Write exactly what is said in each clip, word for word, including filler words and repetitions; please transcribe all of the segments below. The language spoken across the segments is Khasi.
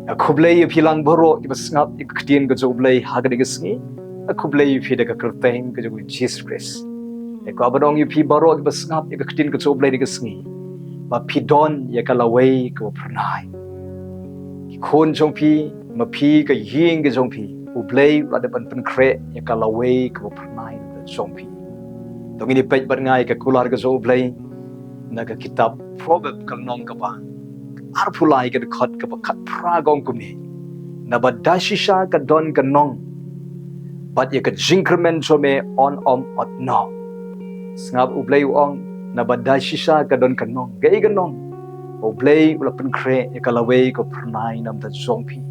Nga khublei ïa phi lang baroh kiba sngap ïa ka ktien ka jong U Blei ha kane ka sngi. Nga khublei ïa phi da ka kyrteng ka jong U Jisu Khrist. Nga kwah ban ong ïa phi baroh kiba sngap ïa ka ktien ka jong U Blei ha kane ka sngi, ba phi don ïa ka lawei kaba phyrnai. Ki khun jong phi, ma phi, ka ïing ka jong phi, U Blei u la dep ban pynkhreh ïa ka lawei kaba phyrnai na ka bynta jong phi. To ngin ïa peit bad nga ïa ka kular ka jong U Blei na ka kitab Proverb ka lynnong kaba arphew lai, ka dkhot kaba khatphra, ka ong kumne: Naba da shisha ka don ka nong, bad ïa ka jingkyrmen jong me un ym ot noh. Sngap, U Blei u ong, naba da shisha ka don ka nong. Kaei ka nong? U Blei u la pynkhreh ïa ka lawei kaba phyrnai na ka bynta jong phi,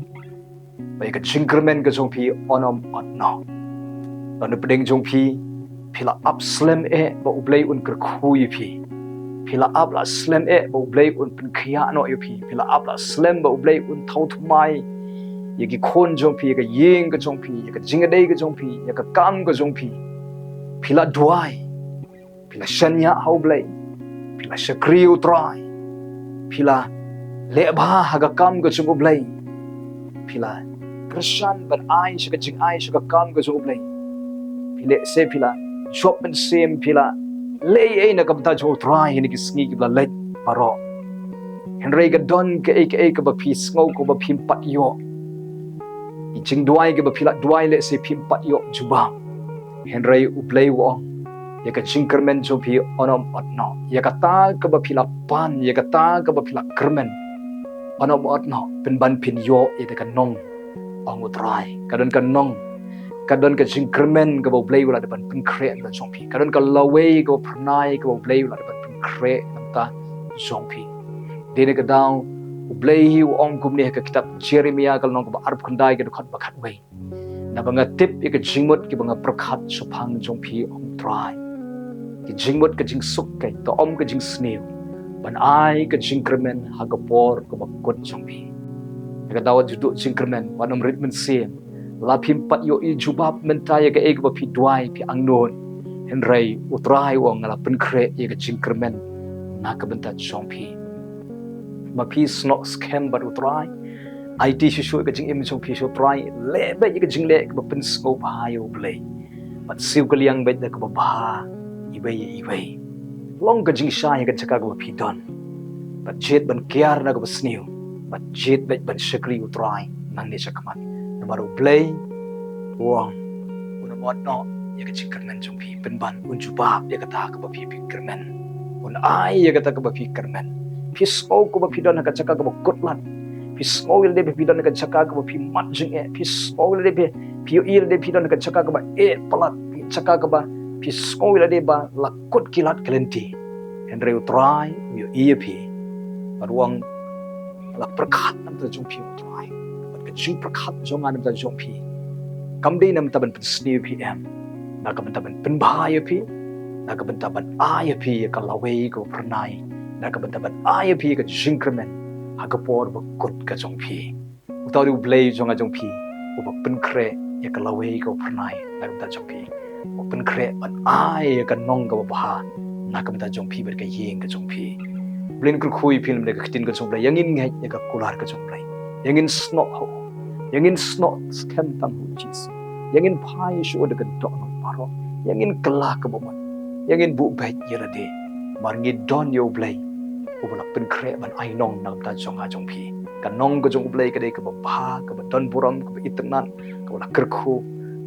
ba ïa ka jingkyrmen ka jong phi un ym ot noh. Lada pdeng jong phi, phi la ap slem eh ba U Blei un kyrkhu ïa phi. Phi la ap la slem eh ba U Blei un pynkhiah noh ïa phi. Phi la ap la slem ba U Blei un thaw thymmai ïa ki khun jong phi, ïa ka ïing ka jong phi, ïa ka jingïadei ka jong phi, ïa ka kam ka jong phi. Phi la duwai, phi la shaniah ha U Blei, phi la shakri U Trai, phi la leh bha ha ka kam ka jong U Blei, phi la kyrshan ban ai sha ka jingai sha ka kam ka jong U Blei. Phi leh se phi la jop mynsiem, phi la leh ei ei na ka bynta jong U Trai ha kine ki sngi kiba la leit baroh. Hynrei ka don kaei kaei kaba phi sngew kaba phim pat ïoh. Ki jingduwai kiba phi la duwai lehse phim pat ïoh jubab. Hynrei U Blei u ong, ïa ka jingkyrmen jong phi un ym ot noh. Ïa kata kaba phi la pan, ïa kata kaba phi la kyrmen, un ym ot noh, pynban phin ïoh ïa ka nong, ong U Trai. Ka don ka nong, ka don ka jingkyrmen kaba U Blei u la dep ban pynkhreh na ka bynta jong phi. Ka don ka lawei kaba phyrnai kaba U Blei u la dep ban pynkhreh na ka bynta jong phi. Dei na ka daw U Blei hi u ong kumne ha ka kitab Jeremiah ka lynnong kaba arphew khyndai, ka dkhot ba khatwei: Naba nga tip ïa ka jingmut kiba nga pyrkhat shaphang jong phi, ong U Trai. Ka jingmut ka jingsuk, ka, to ym ka jingsniew, ban ai ka jingkyrmen ha ka por kaba kut jong phi. Ïa kata wat ju duh jingkyrmen, wat nym rit mynsiem. La phim pat ïoh ïa jubab mynta ïa kaei kaba phi duwai, phi angnud, hynrei U Trai u ong, nga la pynkhreh ïa ka jingkyrmen na ka bynta jong phi. Ma phi snoh skhem bad U Trai, aiti shuh shuh ïa ka jingim jong phi sha U Trai, leh beit ïa ka jingleh kaba pynsngewbha ïa U Blei, bad siew kylliang beit da kaba bha iwei ïa iwei. Long ka jingshai ha ka jaka kaba phi don, bad jied ban kiar na kaba sniew, bad jied beit ban shakri U Trai nangne shakhmat. Namar U Blei u ong, un ym ot noh ïa ka jingkyrmen jong phi, pynban un jubab ïa kata kaba phi, phi kyrmen. Un ai ïa kata kaba phi kyrmen. Phi sngew kaba phi don ha ka jaka kaba kut lad, phi sngew ïa lade ba phi don ha ka jaka kaba phi mad jingeh, phi sngew ïa lade ba phi, phi ïohi lade phi don ha ka jaka kaba eh palat, ka jaka kaba phi sngew ïa lade ba la kut ki lad ki lynti. Hynrei U Trai u ïohi ïa phi, bad u ong, nga la pyrkhat na ka bynta jong phi, U Trai. Bad ka jingpyrkhat jong nga na ka bynta jong phi kam dei na ka bynta ban pynsniew ïa phi em, na ka bynta ban pynbha ïa phi, na ka bynta ban ai ïa phi ïa ka lawei kaba phyrnai, na ka bynta ban ai ïa phi ïa ka jingkyrmen ha ka por ba kut ka jong phi. Uta u dei U Blei jong nga jong phi, uba pynkhreh ïa ka lawei kaba phyrnai na ka bynta jong phi, uba pynkhreh ban ai ïa ka nong kaba bha na ka bynta jong phi bad ka ïing ka jong phi. U Blei un kyrkhu ïa phi lem da ka ktien ka jong U Blei. Ïa ngin ngeit ïa ka kular ka jong U Blei, ïa ngin snoh ha u, ïa ngin snoh skhem tang ha U Jisu, ïa ngin phai shuh da ka dohnud baroh, ïa ngin kylla kaba mut, ïa ngin buh beit ïa lade. Namar ngi don ïa U Blei uba la pynkhreh ban ai nong na ka bynta jong nga jong phi. Ka nong ka jong U Blei ka dei kaba bha, kaba don burom, kaba itynnad, kaba la kyrkhu.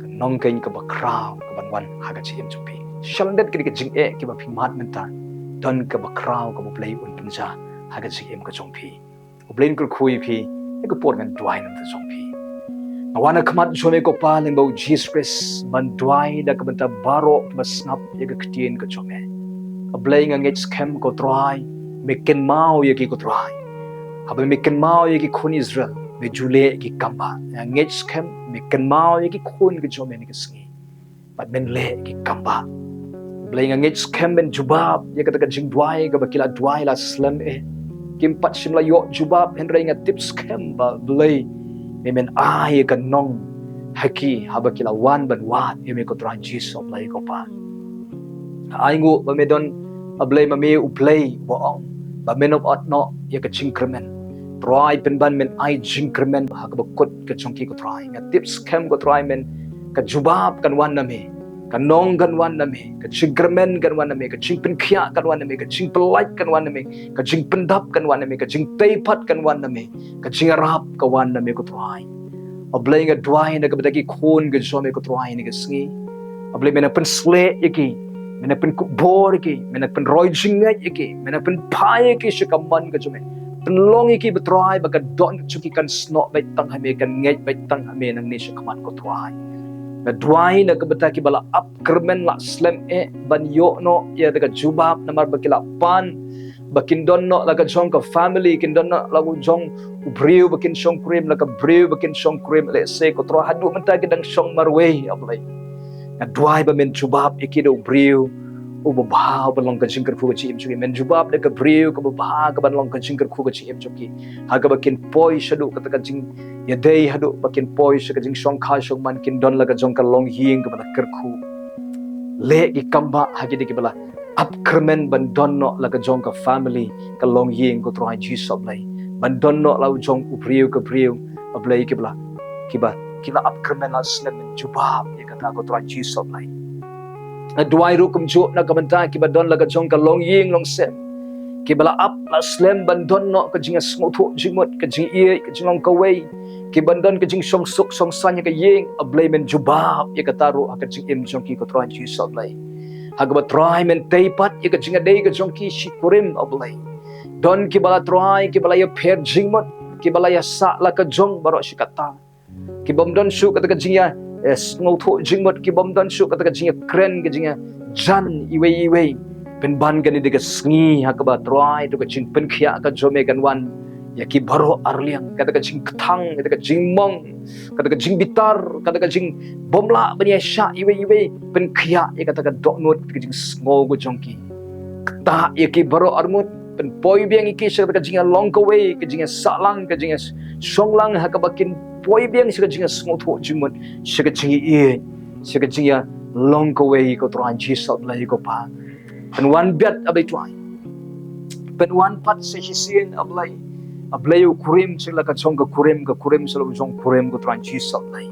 Ka nong ka dei kaba khraw kaban wan ha ka jingim jong phi. Shalyndet kine ki jingeh kiba phi mad mynta, don kaba khraw kaba U Blei un pynjah ha ka jingim ka jong phi. U Blei un kyrkhu ïa phi. Ha ka por ngan duwai na ka bynta jong phi. Nga wan ha khmat jong me ko Pa, lyngba U Jisu Khrist, ban duwai da ka bynta baroh kiba sngap ïa ka ktien ka jong me. A Blei, nga ngeit skhem ko Trai, me kynmaw ïa ki ko Trai. Haba me kynmaw ïa ki khun Israel, me ju leh ïa ki kambah. Nga ngeit skhem me kynmaw ïa ki khun ka jong me ha kane ka sngi, bad men leh ïa ki kambah. Blei, nga ngeit skhem men jubab ïa kata ka jingduwai kaba ki la duwai la slem eh. Kim pat shym la ïoh jubab, hynrei nga tip skhem ba Blei, me men ai ïa ka nong ha ki haba ki la wan ban wad ïa me ko Trai Jisu, Blei ko Pa. Ai nguh ba me don, A Blei, ma me U Blei uba ong ba men ym ot noh ïa ka jingkyrmen. Trai, pynban men ai jingkyrmen ha kaba kut ka jong ki, ko Trai. Nga tip skhem, ko Trai, men ka jubab kan wan na me, ka nong kan wan na me, ka jingkyrmen kan wan na me, ka jingpynkhiah kan wan na me, ka jingpyllait kan wan na me, ka jingpyndap kan wan na me, ka jingtei pat kan wan na me, ka jingïarap ka wan na me, ko Trai. A Blei, nga duwai na ka bynta ki khun ka jong me, ko Trai, ha kane ka sngi. A Blei, men pynshlei ïa ki, men pynkupbor ïa ki, men pynroi jingngeit ïa ki, men pynphai ïa ki sha ka mon ka jong me. Pynlong ïa ki, ba Trai, ba ka dohnud jong ki kan snoh beit tang ha me, kan ngeit beit tang ha me nangne shakhmat, ko Trai. Nga duwai na ka bynta kiba la ap kyrmen, la slem eh ban ïoh noh ïa ka jubab namar ba ki la pan ba kin don noh la ka jong ka family, kin don noh la ka jong u briew ba kin shongkurim, la ka briew ba kin shongkurim. Lehse, ko Trai, haduh mynta ki dang shong marwei, A Blei. Nga duwai ba men jubab ïa ki da u briew uba bha, uba long ka jingkyrkhu ka jingim jong ki. Men jubab da ka briew kaba bha, kaban long ka jingkyrkhu ka jingim jong ki. Ha kaba kin poi shaduh kata ka jingïadei, haduh ba kin poi sha ka jingshongkha shongman, kin don la ka jong ka longïing kaba la kyrkhu. Leh ki kam ba ha kine kiba la ap kyrmen ban don noh la ka jong ka family, ka longïing, ko Trai Jisu, A Blei. Ban don noh la u jong u briew ka briew, A Blei, kiba la, kiba, kiba la ap kyrmen, la slem, men jubab ïa kata, ko Trai Jisu, A Blei. Nga duwai ruh kumjuh na ka bynta kiba don la ka jong ka longïing longsem, kiba la ap la slem ban don noh ka jingsngewthuh jingmut, ka jingïeit, ka jinglong kawei, kiban don ka jingshongsuk shongsaiñ ha ka ïing. A Blei, men jubab ïa kata ruh ha ka jingim jong ki, ko Trai Jisu, A Blei. Ha kaba, Trai, men tei pat ïa ka jingïadei ka jong ki shi kurim, A Blei. Don kiba la, Trai, kiba la ïapher jingmut, kiba la ïasah la ka jong baroh shi katta, kibym don shuh kata ka jingïa, eh, sngewthuh jingmut, kibym don shuh kata ka jingïakren, ka jingïajan iwei iwei. Pynban kane dei ka sngi ha kaba, Trai, to ka jingpynkhiah ka jong me kan wan ïa ki baroh arliang, kata ka jingkthang, kata ka jingmong, kata ka jingbitar, kata ka jingbymlah ban ïashah iwei iwei. Pynkhiah ïa kata ka dohnud, kata ka jingsngew ka jong ki. Ktah ïa ki baroh arngut, pynpoi biang ïa ki sha kata ka jingïalong kawei, ka jingïasahlang, ka jingïashonglang, ha kaba kin poi biang sha ka jingïasngewthuh jingmut, sha ka jingïeit, sha ka jingïalong kawei, ko Trai Jisu, A Blei, ko Pa. Pynwan biang, A Blei, Trai. Pynwan pat sa shisien, A Blei. A Blei, u kurim sha la ka jong ka kurim, ka kurim sha la u jong kurim, ko Trai Jisu, A Blei.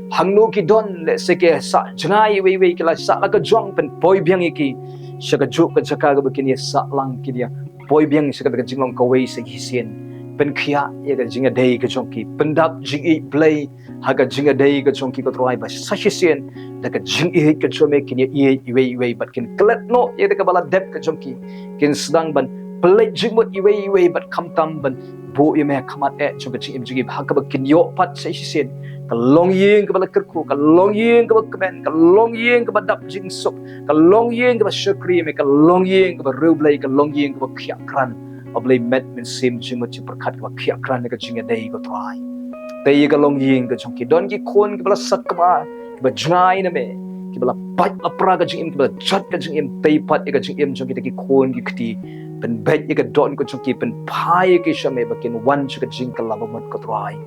Hangno ki don, lehse ki sah jngai iwei iwei, ki la sah la ka jong, pynpoi biang ïa ki sha kajuh ka jaka kaba kin ïasahlang, kin ïa poi biang sha kata ka jinglong kawei sa shisien. Pynkhiah ïa ka jingïadei ka jong ki, pyndap jingïeit, Blei, ha ka jingïadei ka jong ki, ko Trai, ba sa shisien da ka jingïeit ka jong me kin ïa ïeit iwei iwei bad kin klet noh ïa kaba la dep ka jong ki, kin sdang ban pynleit jingmut iwei iwei bad khamtam ban buh ïa me ha khmat eh jong ka jingim jong ki, ha kaba kin ïoh pat sa shisien ka longïing kaba la kyrkhu, ka longïing kaba kmen, ka longïing kaba dap jingsuk, ka longïing kaba shakri me, ka longïing kaba riewblei, ka longïing kaba khiah krat. A Blei, met mynsiem jingmut jingpyrkhat kaba khiah krat ha ka jingïadei, ko Trai. Tei ïa ka longïing ka jong ki. Don ki khun kiba la sakma, kiba jngai na me, kiba la pait la pra ka jingim, kiba la jot ka jingim. Tei pat ïa ka jingim jong kita ki khun ki kti. Pynbeit ïa ka dohnud ka jong ki, pynphai ïa ki sha me ba kin wan sha ka jingkylla bamut, ko Trai.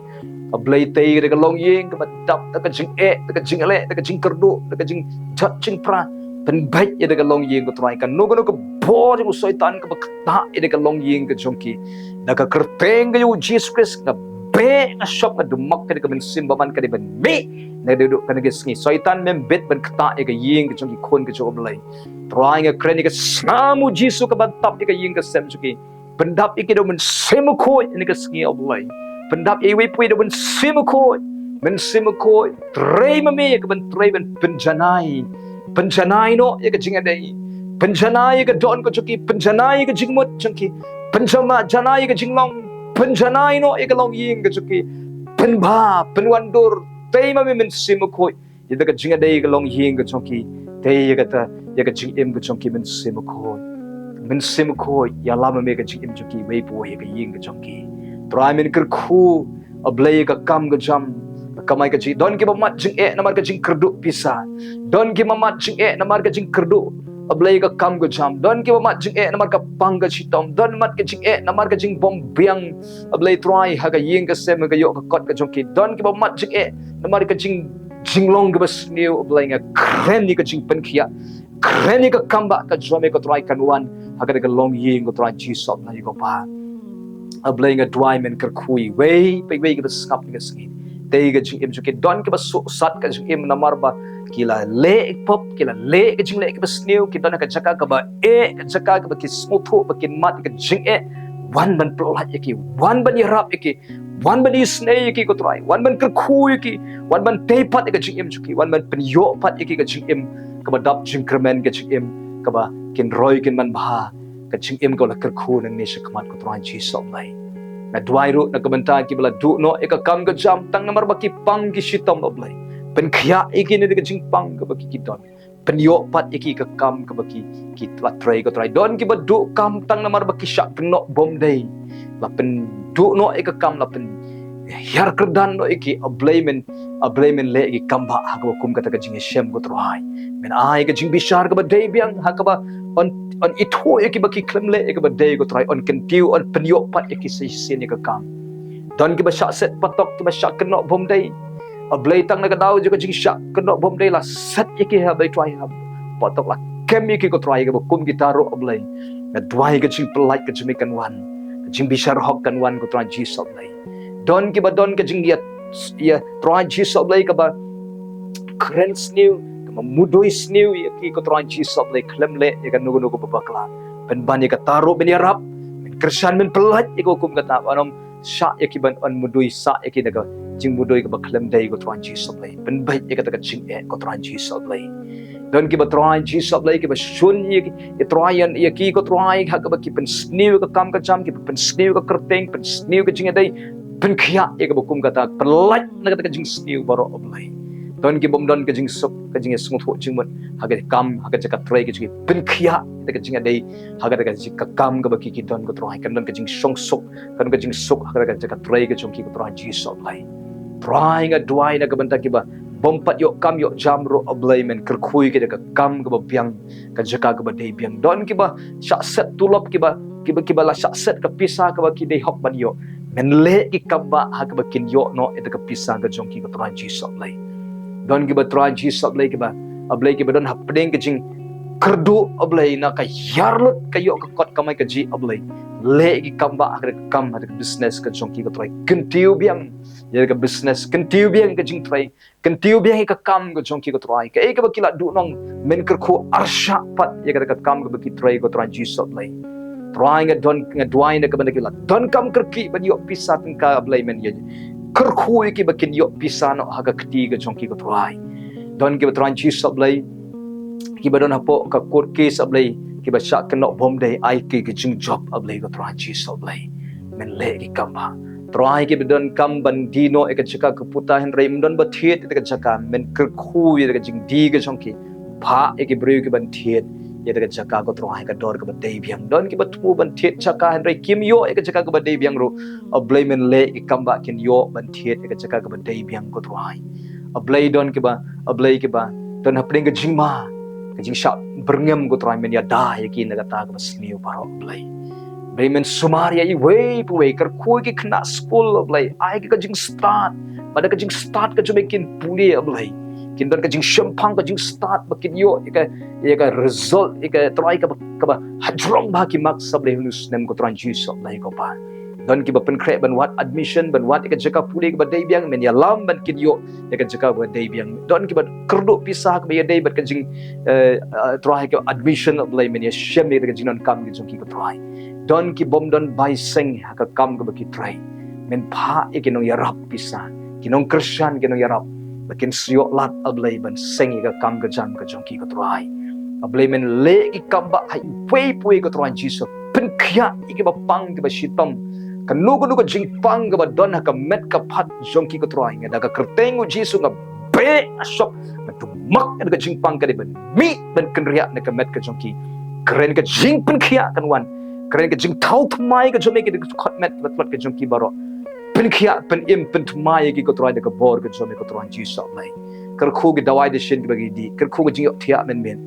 A Blei, tei ïa ka longïing kaba dap da ka jingeh, da ka jingleh, da ka jingkyrduh, da ka jingjot jingpra. Pynbeit ïa ka longïing, ko Trai. Kano kano ka bor jong u Soitan kaba ktah ïa ka longïing ka jong ki, da ka kyrteng ka jong u Jisu Khrist nga beh, nga shop, nga dumok ïa ka mynsiem bymman ka dei ban mih naduh kane ka sngi. Soitan, mem bit ban ktah ïa ka ïing ka jong ki khun ka jong U Blei. Trai, nga kren ïa ka snam u Jisu kaba tap ïa ka ïing ka sem jong ki. Pyndap ïa ki da u Mynsiem Bakhuid ha kane ka sngi, U Blei. Pyndap ïa iwei pa iwei da u Mynsiem Bakhuid. Mynsiem Bakhuid, trei ma me ïa kaban trei ban pynjanai. Pynjanai noh ïa ka jingïadei. Pynjanai ïa ka dohnud ka jong ki, pynjanai ïa ka jingmut jong ki. Pynjama, janai ïa ka jinglong. Pynjanai noh ïa ka longïing ka jong ki. Pynbha, pynwandur. Tei ma me, Mynsiem Bakhuid. Ïa ka jingïadei, ka longïing ka jong ki. Tei ïa kata, ïa ka jingim ka jong ki, Mynsiem Bakhuid. Mynsiem Bakhuid, ïalam ma me ka jingim jong ki, iwei pa iwei ha ka ïing ka jong ki. Trai, men kyrkhu, A Blei, ka kam ka jam, ka kamai ka jing. Don kiba mad jingeh namar ka jingkyrduh pisa. Don kiba mad jingeh namar ka jingkyrduh, A Blei, ka kam ka jam. Don kiba mad jingeh namar ka pang ka shitom. Don mad ka jingeh namar ka jingbym biang, A Blei, Trai, ha ka ïing ka sem, ka ïoh ka kot ka jong ki. Don kiba mad jingeh namar ka jing, jinglong kaba sniew, A Blei, nga kren ïa ka jingpynkhiah. Kren ïa ka kam ba ka jong me, ko Trai, kan wan ha kata ka longïing, ko Trai Jisu, A Blei, ko Pa. A Blei, nga duwai men kyrkhu iwei pa iwei kiba sngap ïa ka sngi. Tei ka jingim jong ki, don kiba suk sat ka jingim namar ba ki la leh pop, ki la leh ka jingleh kiba sniew, ki don ha ka jaka kaba eh, ka jaka kaba ki sngewthuh ba kin mad ïa ka jingeh. Wan ban pyllait ïa ki, wan ban ïarap ïa ki, wan ban isynei ïa ki ko Trai, wan ban kyrkhu ïa ki, wan ban tei pat ïa ka jingim jong ki, wan ban pynïoh pat ïa ki ka jingim kaba dap jingkyrmen, ka jingim kaba kin roi kin manbha, ka jingim kaba la kyrkhu nangne shakhmat ko Trai Jisu A Blei. Nga duwai ruh na ka bynta kiba la duh noh ïa ka kam ka jam tang namar ba ki pang ki shitom A Blei. Pynkhiah ïa ki na ka jingpang kaba ki ki don. Pynïoh pat ïa ki ka kam kaba ki ki la trei ko Trai. Don kiba duh kam tang namar ba ki shah kynnoh bym dei. La pynduh noh ïa ka kam, la pynhiar kyrdan noh ïa ki. A Blei men, A Blei men leh ïa ki kam ba ha kaba kum kata ka jingïashem ko Trai. Men ai ka jingbishar kaba dei biang ha kaba yn, yn ithuh ïa kiba ki khlem leh ïa kaba dei ko Trai, yn kyntiew, yn pynïoh pat ïa ki sa shisien ïa ka kam. Don kiba shah set patok, kiba shah kynnoh bym dei. A Blei, tang na ka daw jong ka jingshah kynnoh bym dei la set ïa ki ha Blei Trai ha patok, la kem ïa ki ko Trai, kaba kum kita ruh A Blei. Nga duwai ka jingpyllait ka jong me kan wan, ka jingbishar hok kan wan ko Trai Jisu A Blei. Don kiba don ka jingïa, ïa Trai Jisu A Blei, kaba kren sniew, kaba mudui sniew ïa ki ko Trai Jisu A Blei, khlem leh ïa kano kano kaba bakla. Pynban ïa kata ruh men ïarap, men kyrshan, men pyllait ïa ki kum kata, ban ym shah ïa ki, ban ym mudui, shah ïa ki da ka jingmudui kaba khlem dei ko Trai Jisu A Blei. Pynbeit ïa kata ka jingeh ko Trai Jisu A Blei. Don kiba Trai Jisu A Blei kiba shun ïa ki, ïa Trai ïa, ïa ki ko Trai ha kaba ki pynsniew ka kam ka jam, ki pynsniew ka kyrteng, pynsniew ka jingïadei, pynkhiah ïa kaba kum kata, pyllait na kata ka jingsniew baroh A Blei. Don ki bym don ka jingsuk, ka jingïasngewthuh jingmut ha ka kam, ha ka jaka trei ka jong ki, pynkhiah ïa ka jingïadei ha kata ka jing, ka kam kaba ki ki don ko Trai, kan don ka jingshongsuk, kan don ka jingsuk ha kata ka jaka trei ka jong ki ko Trai Jisu A Blei. Trai, nga duwai na ka bynta kiba bym pat ïoh kam ïoh jam ruh A Blei, men kyrkhu ïa ki da ka kam kaba biang, ka jaka kaba dei biang. Don kiba shah set tulop, kiba, kiba, kiba la shah set ka pisa kaba ki dei hok ban ïoh. Men leh ki kam ba ha kaba kin ïoh noh ïa ka pisa ka jong ki ko Trai Jisu A Blei. Don kiba Trai Jisu A Blei kiba, A Blei, kiba don hapdeng ka jingkyrduh A Blei na ka ïarlut ka ïoh ka kot kamai kajih A Blei. Leh ki kam ba ha ka kam, ha ka business ka jong ki ko Trai. Kyntiew biang ïa ka business, kyntiew biang ka jingtrei, kyntiew biang ïa ka kam ka jong ki ko Trai. Kaei kaba ki la duhnong, men kyrkhu arshah pat ïa ka kam kaba ki trei ko Trai Jisu A Blei. Trai, nga don, nga duwai na ka bynta kiba la donkam kyrkieh ban ïoh pisa tyngka A Blei, men ïa kyrkhu ïa ki ba kin ïoh pisa noh ha ka kti ka jong ki ko Trai. Don kiba Trai Jisu A Blei kiba don hapoh ka court case A Blei, kiba shah kynnoh bym dei, ai ki ka jingjop A Blei ko Trai Jisu A Blei. Men leh ki kam ba Trai, kiba donkam ban die noh ïa ka jaka ka puta hynrei ym don ba thied ïa ka jaka, men kyrkhu ïa ka jingdie ka jong ki. Phah ïa ki briew ki ban thied ïa ka jaka ko Trai, ka dor kaba dei biang. Don kiba thmu ban thied jaka hynrei kim ïoh ïa ka jaka kaba dei biang ruh, A Blei, men leh ki kam ba kin ïoh ban thied ïa ka jaka kaba dei biang ko Trai. A Blei, don kiba, A Blei, kiba don hapdeng ka jingma, ka jingshah byrngem ko Trai, men ïada ïa ki na kata kaba sniew baroh A Blei. Blei, men sumar ïa iwei pa iwei, kyrkhu ïa ki khynnah skul A Blei, ai ki ka jingstad, bad da ka jingstad ka jong me kin pule A Blei. Kin don ka jingshemphang, ka jingstad ba kin ïoh ïa ka, ïa ka result, ïa ka Trai kaba, kaba hajrong bha ki marks A Blei ha une u snem ko Trai Jisu A Blei ko Pa. Don kiba pynkhreh ban wad admission, ban wad ïa ka jaka pule kaba dei biang, men ïalam ban kin ïoh ïa ka jaka kaba dei biang. Don kiba kyrduh pisa kaba ïadei bad ka jing, eh, eh, Trai, ka admission A Blei, men ïashem ïa ka jingdonkam ka jong ki ko Trai. Don ki bym don bai seng ha ka kam kaba ki trei, men phah ïa ki nongïarap pisa, ki nongkyrshan, ki nongïarap ba kin sa ïoh lad A Blei ban seng ïa ka kam ka jam ka jong ki ko Trai. A Blei, men leh ki kam ba ha iwei pa iwei ko Trai Jisu. Pynkhiah ïa kiba pang kiba shitom, kano kano ka jingpang kaba don ha ka met ka phad jong ki ko Trai. Nga da ka kyrteng u Jisu nga beh, nga shop, nga dumak ïa ka jingpang ka dei ban mih ban kynriah na ka met ka jong ki. Kren ka jingpynkhiah kan wan, kren ka jingthaw thymmai ka jong me ki da ka khot met ba tlot ka jong ki baroh. Pynkhiah, pynim, pynthymmai ïa ki ko Trai da ka bor ka jong me ko Trai Jisu A Blei. Kyrkhu ki dawai dashin kiba ki dih, kyrkhu ka jingïohthiah mynmiet,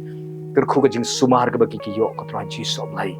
kyrkhu ka jingsumar kaba ki ki ïoh ko Trai Jisu A Blei.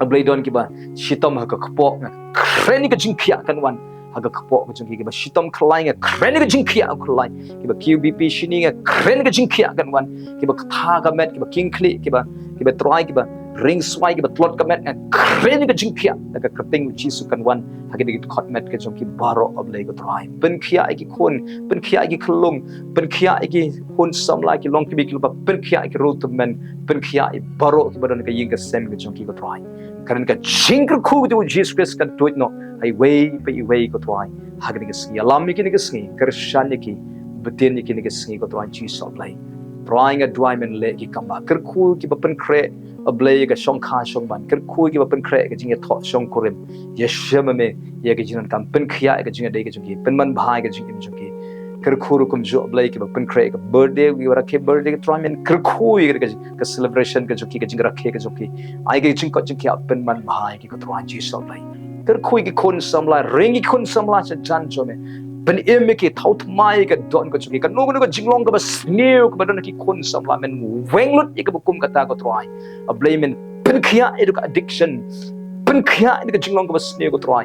A Blei, don kiba shitom ha ka kpoh, nga kren ïa ka jingkhiah kan wan ha ka kpoh ka jong ki. Kiba shitom khyllai, nga kren ïa ka jingkhiah khyllai. Kiba kiew B P shini, nga kren ïa ka jingkhiah kan wan. Kiba ktha ka met, kiba king khlieh, kiba, kiba Trai, kiba ring swai kiba tlot ka met, nga kren ïa ka jingphiah da ka kyrteng u Jisu kan wan ha kine ki dkhot met ka jong ki baroh, A Blei ko Trai. Pynkhiah ïa ki khun, pynkhiah ïa ki khyllung, pynkhiah ïa ki khun samla, ki longkmie ki longkpa, pynkhiah ïa ki riewtymmen, pynkhiah ïa baroh kiba don ha ka ïing ka sem ka jong ki ko Trai. Kane ka jingkyrkhu ka jong u Jisu Khrist kan tuid noh ha iwei pa iwei ko Trai. Ha kane ka sngi, ïalam ïa kine ki sngi, kyrshan ïa ki, btin ïa kine ki sngi ko Trai Jisu A Blei. Trai nga duwai men leh ki kam ba kyrkhu kiba pynkhreh A Blei ka shongkha shongman, kyrkhu kiba pynkhreh ka jingïathoh shongkurim. Ïashem me ïa ka jingdonkam, pynkhiah ïa ka jingïadei ka jong ki, pynman bha ïa ka jingim jong ki. Kyrkhu ruh kumjuh A Blei kiba pynkhreh ka birthday, kiba rakhe birthday ko Trai men kyrkhu ïa ka, ka celebration ka jong ki, ka jingrakhe ka jong ki. Ai ka jingkoit jingkhiah, pynman bha ïa ki ko Trai Jisu A Blei. Kyrkhu ïa ki khun samla, ring ïa ki khun samla sha jan jong me. Pynim ïa ki, thaw thymmai ïa ka dohnud ka jong ki. Kano kano ka jinglong kaba sniew kaba don ha ki khun samla men weng lut ïa kaba kum kata ko Trai. A Blei men pynkhiah ïa ka addiction. Pynkhiah ïa ka jinglong kaba sniew ko Trai.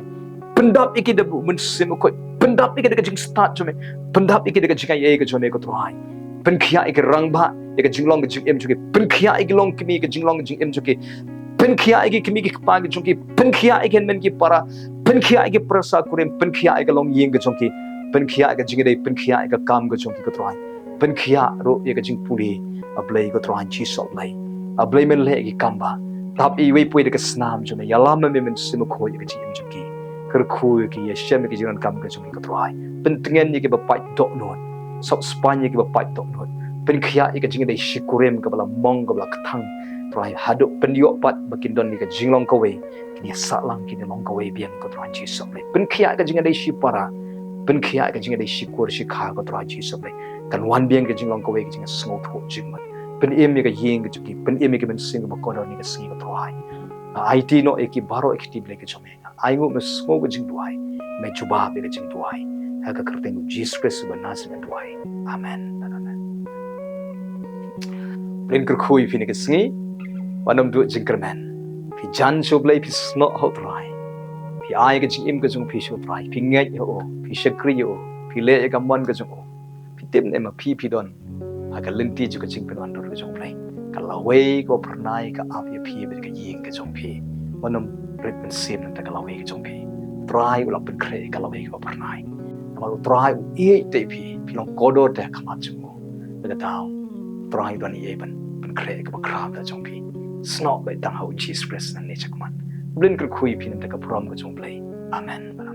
Pyndap ïa ki da u Mynsiem Bakhuid. Pyndap ïa ki da ka jingstad jong me. Pyndap ïa ki da ka jingaiei ka jong me ko Trai. Pynkhiah ïa ki rangbah ïa ka jinglong ka jingim jong ki. Pynkhiah ïa ki longkmie ïa ka jinglong ka jingim jong ki. Pynkhiah ïa ki kmie ki kpa ki jong ki. Pynkhiah ïa ki hynmen ki para. Pynkhiah ïa ki para sa kurim. Pynkhiah ïa ka longïing ka jong ki. Pynkhiah ïa ka jingïadei, pynkhiah ïa ka kam ka jong ki ko Trai. Pynkhiah ruh ïa ka jingpule, A Blei ko Trai Jisu A Blei. A Blei men leh ïa ki kam ba tap iwei pa iwei da ka snam jong me, ïalam me Mynsiem Bakhuid ïa ka jingim jong ki. Kyrkhu ïa ki, ïashem ïa ki jingdonkam ka jong ki ko Trai. Pyntngen ïa kiba pait dohnud. Sop spaiñ ïa kiba pait dohnud. Pynkhiah ïa ka jingïadei shikurim kaba la mong kaba la kthang. Trai haduh pynïoh pat ba kin don ïa ka jinglong kawei. Kin ïa sah lang, kin ïa long kawei biang ko Trai Jisu A Blei. Pynkhiah ïa ka jingïadei shipara. Pynkhiah ïa ka jingïadei shikur shikha ko Trai Jisu A Blei. Kan wan biang ka jinglong kawei ka jingsngewthuh jingmut. Pynim ïa ka ïing ka jong ki, pynim ïa ka mynsiem kaba kordor ha kane ka sngi ko Trai. Nga aiti noh ïa ki baroh ïa ka kti Blei ka jong me. Nga ainguh, me sngew ka jingduwai, me jubab ïa ka jingduwai. Ha ka kyrteng u Jisu Khrist uba Nasaret nga duwai. Amen. Amen. Blei un kyrkhu ïa phi ha kane ka sngi. Wat nym duh jingkyrmen. Phi jan sha U Blei, phi snoh ha U Trai. Phi ai ka jingim ka jong phi sha U Trai. Phi ngeit ïa U. Phi shakri ïa U. Phi leh ïa ka mon ka jong U. Phi tip ne em ba phi, phi don ha ka lynti jong ka jingpynwandur ka jong U Blei. Ka lawei kaba phyrnai ka ap ïa phi bad ka ïing ka jong phi. Wat nym rit mynsiem na ka lawei ka jong phi. U Trai u la pynkhreh ïa ka lawei kaba phyrnai. Namar U Trai u ïeit te ïa phi, phi long kordor te ha khmat jong U. Bad ka daw U Trai u don ïa ban pynkhreh ïa kaba khraw da jong phi. Snoh beit tang ha U Jisu Khrist nangne shakhmat. Blei un kyrkhu ïa phi na ka bynta ka burom ka jong U Blei. Amen.